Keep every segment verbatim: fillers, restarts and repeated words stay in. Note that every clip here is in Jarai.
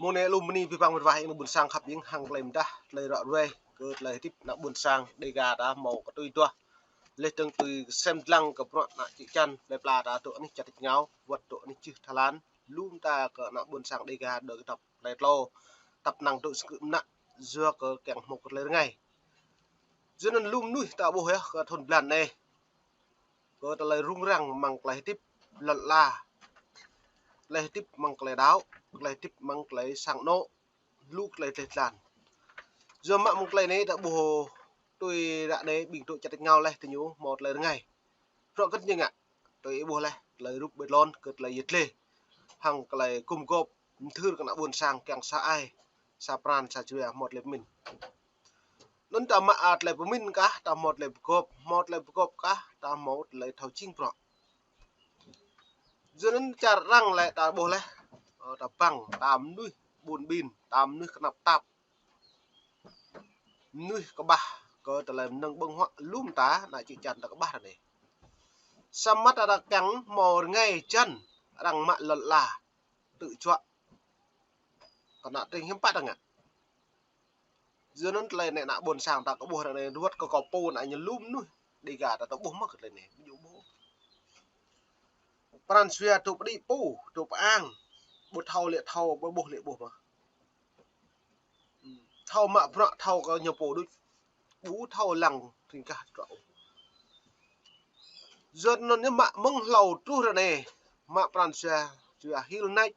Mơ̆ng anai lŏm bơni abih bang mơ̆ng wa ing ƀôn sang khăp ing hăng tơlơi mơdah, tơlơi ră ruai, kơ tơlơi hơdip ană ƀôn sang Dega ta hmâo kơ tui duah. Laih dơ̆ng tui sem lăng kơ bruă ană čư̆ čan, plơi pla ta dŏ anih čar tač rơngiao, wơ̆t dŏ anih jưh Thái Lan, lŏm ta kơ ană ƀôn sang Dega dŏ kơ tơlơi tlô, tăp năng dŏ sơkrư̆ mơnă, yua kơ kiăng hmâo kơ tơlơi rơngai. Yua anŭn lŏm mơnuih ta ƀuh yơh kơ thun blan anai. Kơ tơlơi rŭng răng mơ̆ng tơlơi hơdip lŏn ala. Tơlơi hơdip mơ̆ng tơlơi đaŏ, tơlơi hơdip mơ̆ng tơlơi sang anŏ, lu tơlơi tơlơi tlan. Yua mă mơ̆ng tơlơi anai ta ƀuh tui ră anai ƀing dŏ čar tač rơngiao laih tơ ñu hmâo tơlơi rơngai. Bruă hơget ñu ngă, tui ih ƀuh laih, tơlơi rup ƀơi tlôn, kơ tơlơi yet lĕ. Hăng tơlơi gum gôp, mơthưr kơ ană ƀôn sang kiăng sa ai, sa pran, sa jua hmâo tơlơi pơmĭn. Anŭn ta mă, a, tơlơi pơmĭn kah, ta hmâo tơlơi pơgôp, hmâo tơlơi pơgôp kah, ta hmâo tơlơi thâo jing bruă. Yua anŭn čar arăng lĕ ta ƀuh laih, ơ, ta băng, ta mơnuih ƀun ƀin, ta mơnuih kơnăp tap. Mơnuih kơƀah kơ tơlơi mơnơ̆ng ƀơ̆ng huă lŏm ta, ană čư̆ čan ta kơƀah ră anai. Samơ̆ ta ră kiăng hmâo rơngai jăn, arăng mă lŏn ala, tơ̆ juă. Kơ ană tring hiư̆m pă ta ngă. Yua anŭn tơlơi anai ană ƀôn sang ta kơ ƀuh ră anai, wơ̆t kơ kâo pô ană ñu lŏm mơnuih Dega ta, ta ƀuh mơ̆ kơ tơlơi anai, ƀu djơ̆ ƀuh. Pran jua dŏ pơđĭ pô, dŏ pơang, ƀu thâo lĕ thâo, ƀu ƀuh lĕ ƀuh mơ̆. Thâo mă bruă, thâo kơ ñu pô đôč, ƀu thâo lăng tring kah trŏ. Yua anŭn ñu mă mơ̆ng hlâo truh ră anai, mă pran jua, jua hil nač.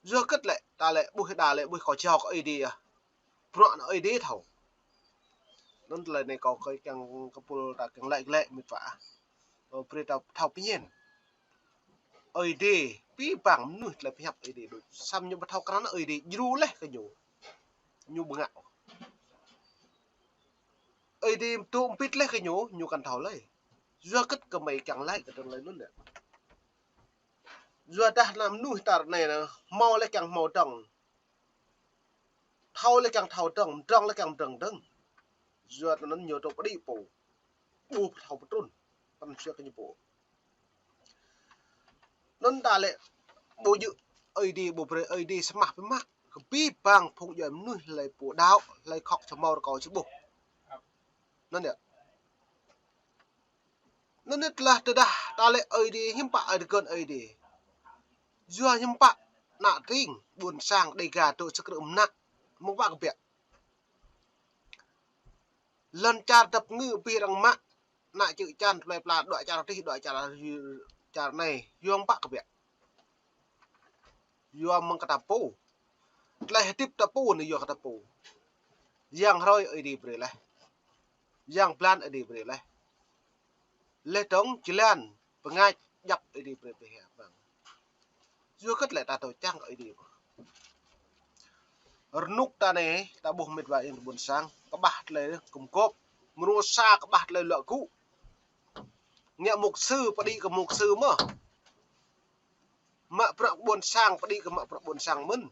Yua hơget lĕ, ta lĕ ƀuh đa lĕ ƀuh kâo jao kơ Ơi Adai yơh. Bruă anŭn Ơi Adai thâo. Anŭn tơlơi anai kâo kơ kiăng kơpul ta kiăng laĭ glaĭ mĭt wa. Ơ, brơi ta thâo pơñen. Ơi Adai, abih bang mơnuih tơlơi pơhiăp Ơi Adai đôč. Samơ̆ ñu ƀu thâo krăn Ơi Adai djru laih kơ ñu. Ñu ƀu ngă. Ơi Adai dŏ mbĭt laih kơ ñu, ñu kăn thâo lơi. Yua hơget kơ mơi kiăng laĭ kơ tơlơi anŭn yơh. Yua dah ană mơnuih ta ră anai anŭn, hmâo lĕ kiăng hmâo dơ̆ng. Thâo lĕ kiăng thâo dơ̆ng, mơdrŏng lĕ kiăng mơdrŏng dơ̆ng. Yua anŭn ñu dŏ pơđĭ pô. Ƀu thâo pơtrŭn. Pran jua kơ ñu pô. Anŭn ta lĕ ƀu djơ̆ Ơi Adai, ƀu brơi Ơi Adai samah biă mă kơ abih bang phung djuai mơnuih hlơi pô đaŏ, hlơi khŏk samơ̆ rơkâo či ƀuh. Anŭn yơh. Anŭn yơh tơlah tơdah ta lĕ Ơi Adai hiư̆m pă, Ơi Adai gơ̆n Ơi Adai. Yua hiư̆m pă ană tring ƀôn sang Dega dŏ sơkrư̆ mơnă, mơ̆ng pă kơ biă. Lŏn čar tơpơngư abih arăng mă, ană čư̆ čan plơi pla dŏ čar adih, dŏ čar, čar anai, yua mơ̆ng pă kơ biă. Yua mơ̆ng kơ ta pô. Tơlơi hơdip ta pô anai yua kơ ta pô. Yang hrơi Ơi Adai brơi laih. Yang blan Ơi Adai brơi laih. Laih dơ̆ng jơlan pơngač djăp Ơi Adai brơi pơhiăp bang. Yua hơget lĕ ta dŏ čang kơ Ơi Adai. Rơnŭk ta anai, ta ƀuh mĭt wa ing ƀôn sang, kơƀah tơlơi gum gôp, mơnuih sa kơƀah tơlơi luă gŭ. Ngă mục sư, pơđĭ kơ mục sư mơ̆. Mă bruă ƀôn sang, pơđĭ kơ mă bruă ƀôn sang mơ̆n.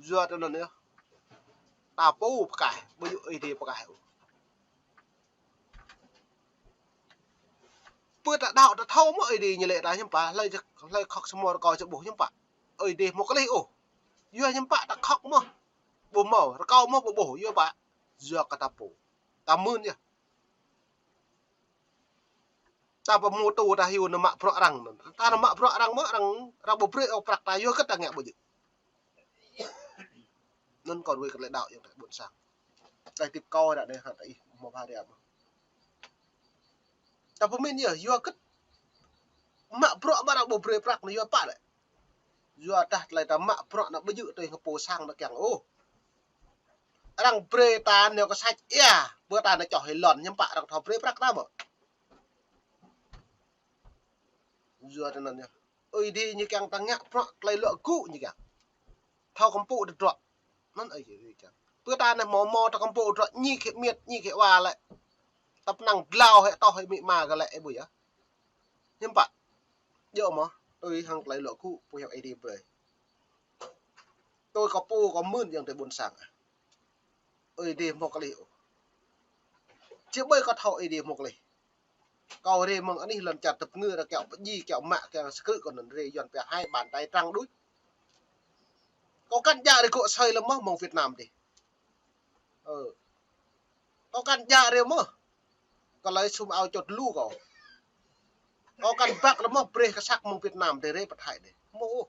Yua tơ anŭn yơh. Ta pô pơkah, ƀu djơ̆ Ơi Adai pơkah ôh. Pơ ta đaŏ ta thâo mơ̆ Ơi Adai ñu lĕ ta hiư̆m pă, hlơi, hlơi khŏk samơ̆ rơkâo či ƀuh hiư̆m pă. Ơi Adai hmâo klih ôh. Yua hiư̆m pă ta khŏk mơ̆ ƀu hmâo, rơkâo mơ̆ ƀu ƀuh, yua pă. Yua kơ ta pô. Ta mưn yơh. Ta pơmô tŭ ta hyu nao mă bruă arăng. Ta nao mă bruă arăng mơ̆ arăng, arăng ƀu brơi ôh prăk ta yua hơget ta ngă ƀu djơ̆. Anŭn kâo ruai kơ tơlơi đaŏ ayŏng adơi ƀôn sang. Tơlơi hơdip kâo ră anai hăng tơlơi ih hmâo pha rơma. Ta pơmĭn yơh, yua hơget mă bruă mơ̆ arăng ƀu brơi prăk anŭn yua pă lĕ. Yua dah tơlơi ta mă bruă anŭn ƀu djơ̆ tui hăng pô sang anŭn kiăng ôh. Arăng brơi ta nao kơ sač ia, pơ ta nao čoh hĭ lŏn, hiư̆m pă arăng thâo brơi prăk ta mơ̆. Yua tơ anŭn yơh. Ơi Adai ñu kiăng ta ngă bruă tơlơi luă gŭ ñu kiăng. Thâo kơmpŭ tơdruă. Anŭn Ơi Adai kiăng. Pơ ta anai hmâo hmâo ta kơmpŭ tơdruă ñi khĕ miêt, ñi khĕ wa lĕ. Tăp năng dlao hĕ toh hĕ amĭ ama kơ lĕ ih ƀuh yơh. Hiư̆m pă. Djơ̆ mơ̆, tui hăng tơlơi luă gŭ, pô yang Ơi Adai brơi. Tui kâo pô kâo mưn ayŏng adơi ƀôn sang. Ơi Adai hmâo klih ôh. Či ƀơi kâo thâo Ơi Adai hmâo klih. Kâo rai mơ̆ng anih lŏn čar tơpơngư arăng kiaŏ pơdjai, kiaŏ mă, kiaŏ sơkrư̆ kâo anŭn rai Yuan pia hai bàn tay trắng đuč. Kâo kăn djă rê gŏ asơi lơ̆m mơ̆ mơ̆ng Việt Nam dih. Ơ. Kâo kăn djă rê mơ̆. Kâo lơi sum ao čŏt lu kâo. Kâo kăn băk lơ̆m mơ̆ brơi kơ săk mơ̆ng Việt Nam dih rê pơthai dih. Mơ̆ ôh.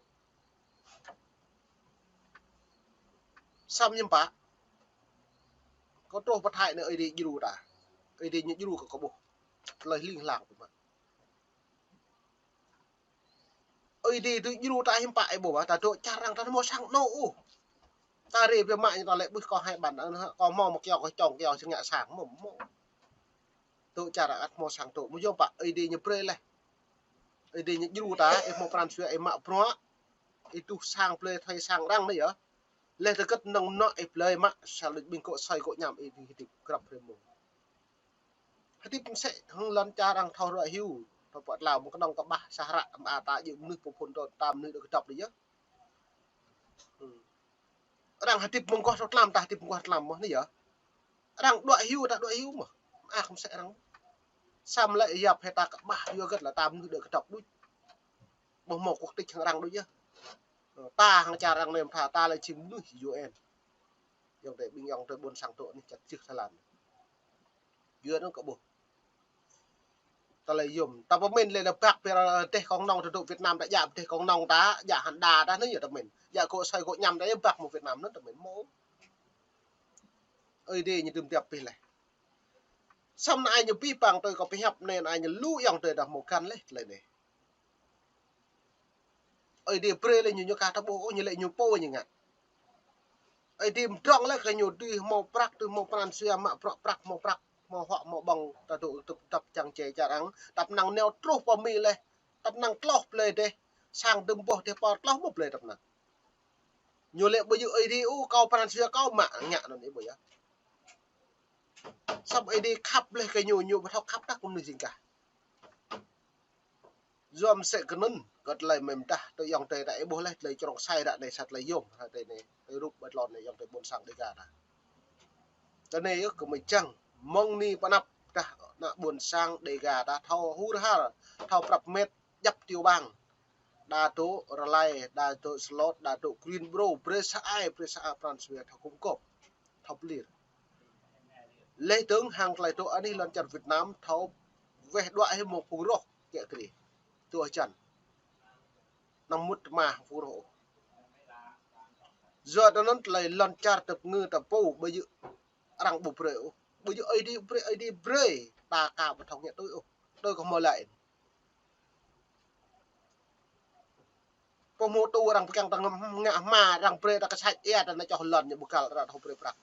Samơ̆ hiư̆m pă. Kâo truh pơthai anai Ơi Adai djru ta. Ơi Adai ñu djru kơ kâo ƀuh. Tơlơi hling hlang pơmă. Ơi Adai tui djru ta hiư̆m pă ih ƀuh, ta dŏ čar arăng ta hmâo sang anŏ ôh. Ta rê biă mă ñu ta lĕ ƀuh kâo hai ƀăn, kâo hmâo mơ̆ kyâo kâo čŏng kyâo si ngă sang mơ̆ mơ̆. Dŏ čar arăng ăt hmâo sang dŏ, mơ̆ yôm pă Ơi Adai ñu brơi laih. Ơi Adai ñu djru ta, ih hmâo pran jua ih mă bruă, ih tuh sang blơi thâo sang arăng anai yơh. Laih tơgơ̆t năng mơnŏ ih blơi mă, sa lĕ ƀing gŏ asơi gŏ añăm ih ƀing hơdip grăp rê mông. Hơdip mơsĕ hăng lŏn čar arăng thâo ruă hyu, thâo pơtlao mơ̆ng kơnơ̆ng kơƀah sa hră mă ta djơ̆ mơnuih pơphun tơ ta mơnuih đơ kơdŏp đơ yơh. Hmm. Arăng hơdip mơguah tơ tlam ta hơdip mơguah tlam mơ̆ anai yơh. Arăng đuaĭ hyu ta đuaĭ hyu mơ̆. Mă mơsĕ arăng. Samơ̆ lĕ yap hĕ ta kơƀah yua hơgĕt lĕ ta mơnuih đơ kơdŏp đôč. Ƀu hmâo quốc tịch hăng arăng đôč yơh. Ta hăng čar arăng nem tha ta lĕ jing mơnuih U N. Ayŏng adơi ƀing ayŏng adơi ƀôn sang dŏ anih čăt jưh Thái Lan. Yua anŭn kơ ƀuh. Tơlơi yôm. Ta pơmĭn lĕ ta băk pơ dêh kông nong ta dŏ Việt Nam ta djă dêh kông nong ta, djă hăn đa ta anai yơh ta pơmĭn. Djă gŏ asơi gŏ añăm ta yơh băk mơ̆ng Việt Nam anŭn ta pơmĭn mơ̆. Ơi Adai ñu tŭm tiăp pih laih. Samơ̆ anai ñu pih păng tui kâo pơhiăp anai, anai ñu lu ayŏng adơi ta hmâo găn laih tơlơi anai. Ơi Adai brơi lĕ ñu ñu ka ta ƀuh ôh, ñu lĕ ñu pô ñu ngă. Ơi Adai mơdrŏng lĕ kơ ñu tui hmâo prăk, tui hmâo pran jua mă bruă prăk, hmâo prăk, hmâo huă, hmâo ƀơ̆ng, ta dŏ tŭp tăp čang čê čar arăng, tăp năng nao truh pơ Mi laih, tăp năng tloh blơi dêh, sang dŭm boh dêh pơr tloh mơ̆ blơi tăp năng. Ñu lĕ ƀu djơ̆ Ơi Adai ôh, kâo pran jua kâo mă ngă anŭn ih ƀuh yơh. Samơ̆ Ơi Adai khăp laih kơ ñu, ñu ƀu thâo khăp đah kơ mơnuih jing kah. Yua mơsĕ kơ anŭn, kơ tơlơi mơ̆ng tah, tui ayŏng adơi ta ih ƀuh laih tơlơi črŏng sai ră anai sa tơlơi yôm, ră anai anai, tơlơi rup ƀơi tơlơi anai ayŏng adơi ƀôn sang Dega ta. Tơ anai yơh kơ mơi čang, mơ̆ng anai pơ anăp tah ană ƀôn sang Dega ta thâo hur har, thâo prăp met, djăp tiểu bang. Đa dŏ Raleigh, đa dŏ Charlotte, đa dŏ Greensboro, brơi sa ai, brơi sa ai pran jua thâo gum gôp, thâo pơlir. Laih dơ̆ng hăng tơlơi dŏ anih lŏn čar Việt Nam thâo weh đuaĭ hĭ mơ̆ng phung roh kiă kriê. Dua jăn. Năng mŭt tơma phung roh. Yua anŭn tơlơi lŏn čar tơpă ngă ta pô ƀu djơ̆ arăng ƀu brơi ôh. Ƀu djơ̆ Ơi Adai brơi, Ơi Adai brơi. Ta ka ƀu thâo ngă tui ôh. Tui kơ hmâo laĭ. Pô hmâo tŭ arăng pơkiăng ta ngă hma, arăng brơi ta kơ sač ia ta nao čoh lŏn ñu ƀu găl arăng thâo brơi prăk.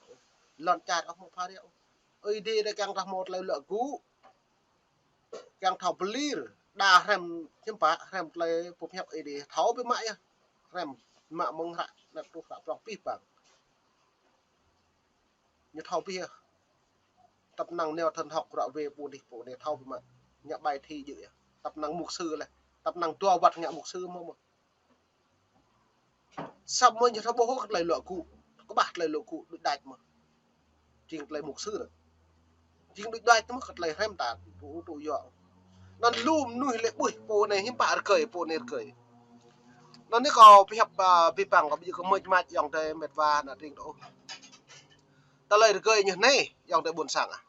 Lŏn čar ôh hmâo phara ôh. Ơi Adai ta kiăng ta hmâo tơlơi luă gŭ. Kiăng thâo pơlir. Đa hrăm hiư̆m pă, hrăm tơlơi pơhiăp Ơi Adai thâo biă mă yơh. Hrăm mă mơ̆ng hră anăp truh hră prŏng pih păng. Ñu thâo pih yơh. Tăp năng nao thần học ră wê pô dih pô anai thâo pih mă. Ngă bài thi djơ̆ yơh. Tăp năng mục sư laih. Tăp năng dua wăt ngă mục sư mơ̆ mơ̆. Samơ̆ ñu thâo ƀuh kơ tơlơi luă gŭ. Kơƀah tơlơi luă gŭ đuaĭ đač mơ̆. Jing tơlơi mục sư anŭn. Jing đuaĭ đač mơ̆ kơ tơlơi hrăm ta tŭ tŭ yua. Anŭn lu mơnuih lĕ ƀuh pô anai hiư̆m pă rơgơi, pô anai rơgơi. Anŭn anai kâo pơhiăp, a, pih păng kâo ƀu djơ̆ kơ mơ̆ čmat ayŏng adơi met wa ană tring tơ ôh. Tơlơi rơgơi ñu anai ayŏng adơi ƀôn sang ah.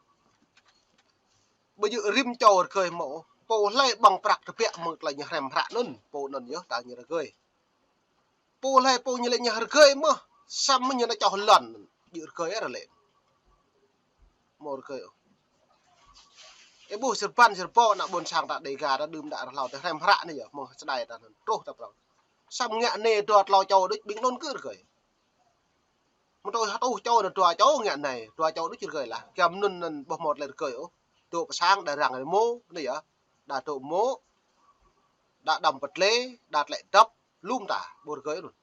Ƀu djơ̆ rĭm čô rơgơi mơ̆ ôh. Pô hlơi ƀơ̆ng prăk tơbiă mơ̆ng tơlơi ñu hrăm hră anŭn, pô anŭn yơh ta ñu rơgơi. Pô hlơi pô ñu lĕ ñu rơgơi mơ̆, samơ̆ ñu nao čoh lŏn, djơ̆ rơgơi arăng lĕ. Hmâo rơgơi ôh. Ih ƀuh sơrbăn sơrbô ană ƀôn sang ta Dega ta đưm đă arăng hlâo ta hrăm hră anai yơh, mơ̆ng sơdai ta anŭn truh ta prŏng. Samơ̆ ngă anai dua tlâo čô đôč ƀing anŭn kơ rơgơi. Mơ̆ng tui hơtuh čô anŭn dua čô ngă anai, dua čô đôč rơgơi lah. Giăm anŭn anŭn ƀu hmâo tơlơi rơgơi ôh. Dŏ pơ sang đa răng rơmô, anai yơh. Đa dŏ mô̆, đa đăm pơtlê, đa tlĕ dăp, lŏm ta, ƀu rơgơi anŭn.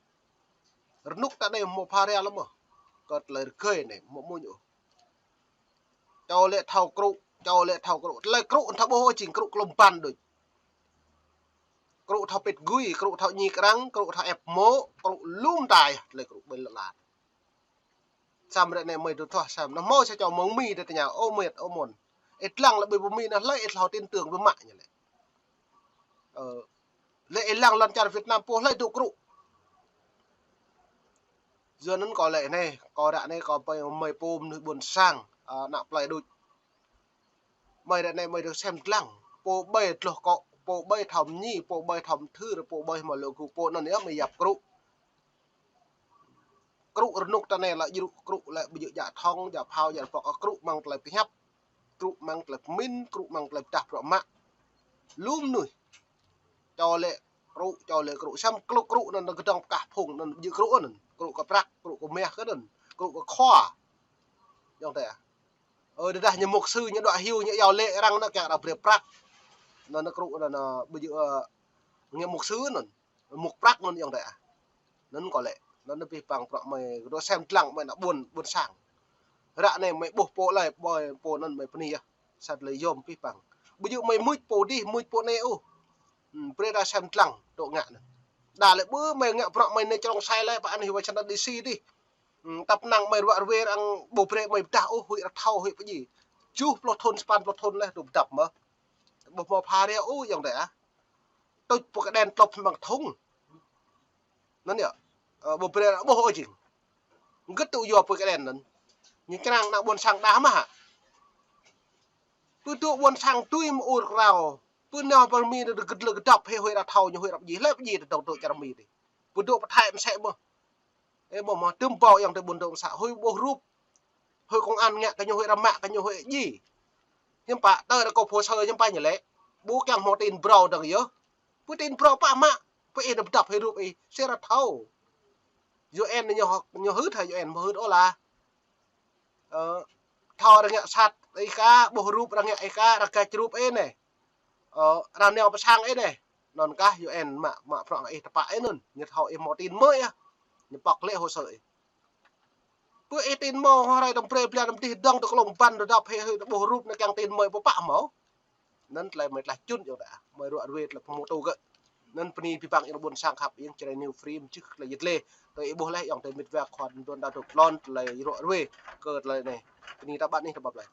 Rơnŭk ta anai hmâo phara lăm mơ̆. Kơ tơlơi rơgơi anai hmâo mơ̆n ôh. Čô lĕ thâo krŭ, čô lĕ thâo krŭ. Tơlơi krŭ thâo ƀuh jing krŭ klŏm ban đôč. Krŭ thâo pĭt gui, krŭ thâo ñik arăng, krŭ thâo ĕp mô̆, krŭ lŏm ta yơh, tơlơi krŭ ƀơi lŏn ala. Samơ̆ ră anai mơi dŏ thoh samơ̆. Anŭn hmâo sa čô mơ̆ng Mi đa tơña, ơ met, ơ mơ̆n. Ih lăng lĕ ƀơi pơ Mi anŭn hlơi ih thâo tin tưởng biă mă ñu lĕ. Ơ, lĕ ih lăng lŏn čar Việt Nam pô hlơi dŏ krŭ. Yua anŭn kâo lĕ anai, kâo ră anai kâo ƀai mơi pô mơnuih ƀôn sang, ơ, ană plơi đôč. Mơi ră anai mơi rơsem dlăng. Pô ƀai tloh kŏ, pô ƀai thâo mơñi, pô ƀai thâo mơthưr, pô ƀai hmâo lŏ gŭ, pô anŭn yơh mơi yap krŭ. Krŭ rơnŭk ta anai lĕ jrŭ krŭ lĕ ƀu djơ̆ djă thŏng, djă phao, djă pŏk, krŭ mơ̆ng tơlơi pơhiăp. Krŭ mơ̆ng tơlơi pơmĭn, krŭ mơ̆ng tơlơi pơdah bruă mă. Lu mơnuih. Čô lĕ krŭ, čô lĕ krŭ. Samơ̆ klŭk krŭ anŭn, anŭn kơdŏng pơkah phung, anŭn ƀu djơ̆ krŭ anŭn. Krŭ kơ prăk, krŭ kơ mah kơ anŭn, krŭ kơ khua. Yơh tĕ. Ơ, tơdah ñu mục sư, ñu đuaĭ hyu, ñu iâu laĭ arăng anŭn kiăng arăng brơi prăk. Anŭn, anŭn krŭ anŭn, anŭn ƀu djơ̆, ơ, ñu mục sư anŭn. Mŭk prăk anŭn yơh tĕ. Anŭn kâo lĕ. Anŭn abih bang bruă mơi kơ rơsem dlăng mơi ană ƀôn, ƀôn sang. Ră anai mơi ƀuh pô laĭ, ƀơi pô anŭn mơi bơni yơh. Sa tơlơi yôm abih bang. Ƀu djơ̆ mơi mưč pô dih, mưč pô anai ôh. Hmm, brơi rơsem dlăng, dŏ ngă anŭn. Đa lĕ ƀu mơi ngă bruă mơi anai črông sai laĭ, pơ anai Washington D C dih. Hmm, tăp năng mơi ruă rơwe arăng ƀu brơi mơi pơdah ôh, huĭ rơthâo, huĭ pơdjai. Tơjuh pluh thŭn, sapăn pluh thŭn laih, dŏ pơdăp mơ̆. Ƀu hmâo pha rơ̆ ôh, yơh tĕ ah. Tuč pơkơđen tlŏp hmăng thŭng. Anŭn yơh. Ơ, ƀu brơi ƀuh ôh jing. Gĭt tŭ yua pơkơđen anŭn. Ñu črang ană ƀôn sang đah mă hă. Pơdŏ ƀôn sang tui mơ̆ ur krao. Pơnao pơ Mi anŭn gĭt lĕ kơdŏp hĕ huĭ rơthâo ñu huĭ rơp djai. Lĕ pơdjai tơdŏng tŭ čar Mi dih. Pơdŏ pơthai mơsĕ mơ̆. Ơ, ƀuh mơ̆, tơm ƀâo yơh tơ ƀôn dŏ mơsă, huĭ ƀuh rup. Huĭ công an ngă kơ ñu, huĭ rơmă kơ ñu, huĭ djai. Hiư̆m pă, tơdah kâo phô sơ hiư̆m pă ñu lĕ. Ƀu kiăng hmâo tin brâo dơ̆ng yơh. Ƀu tin brâo pă mă, pơ ih anŭn pơdăp hĕ rup ih, sĭt rơthâo. U N ñu, ñu hưt hă, U N mơ̆ hưt ôh lah. Ơ, thâo arăng ngă sat ih ka, ƀuh rup arăng ngă ih ka, arăng gač rup ih anai. Ơ, arăng nao pơ sang ih anai. Anŭn kah U N mă, mă bruă ngă ih tơpă ih anŭn. Ñu thâo ih hmâo tin mơ̆ yơh. Ñu pŏk lĕ hồ sơ ih. Pơ ih tin mơ̆, hơrai dŏng brơi blan dih dŏng tơ klông ban dŏ dăp hĕ hĕ ƀuh rup anai kiăng tin mơi pơpă hmâo. Anŭn tơlơi mơi tlaih čun yơh tĕ. Mơi ruă rơwe tơlơi pơhmutu gơ̆. Anŭn bơni abih bang yơh ƀôn sang khăp yơh Jrai New Free mơčih tơlơi yit lĕ. Tơ ih ƀuh laih yơh tơ mĭt wa khua đôn đa dŏ tlôn tơlơi ruă rơwe. Kơ tơlơi anai. Bơni ta ƀăn ih ta ƀăp laih.